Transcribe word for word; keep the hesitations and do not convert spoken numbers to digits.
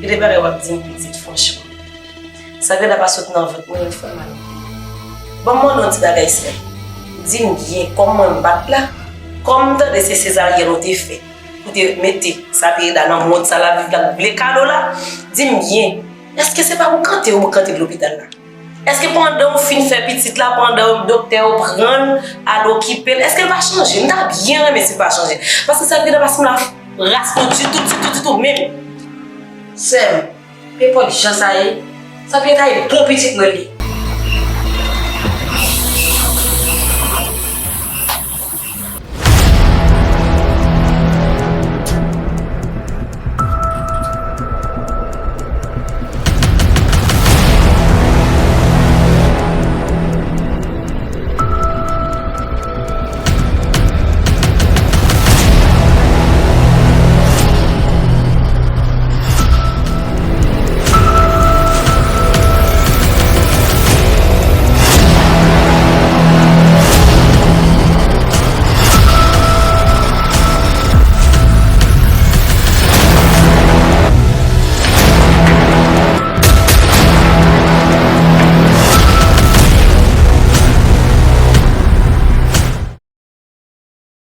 Gen de bagay w ap di m pitit, franchman. Sa gen la pa sot nan vant mwen, yo fè mal. Ban m mande yon ti bagay, sè m. Di m byen, kòm mwen m bat la, kòm m tande se sezaryèn ou te fè, pou te mete Sapirida nan mond sa l ap viv la, ble kado la, di m byen, èske se pa boukante ou boukante lopital la? Èske pandan w fin fè pitit la, pandan doktè yo pran l, al okipe l, èske l pa chanje? M ta byen renmen si l pa chanje. Paske Sapirida pa sanble ak ras nou ditou, ditou, ditou menm. Sè m, pe pòt jan sa ye, Sapirida e bon pitit mwen li.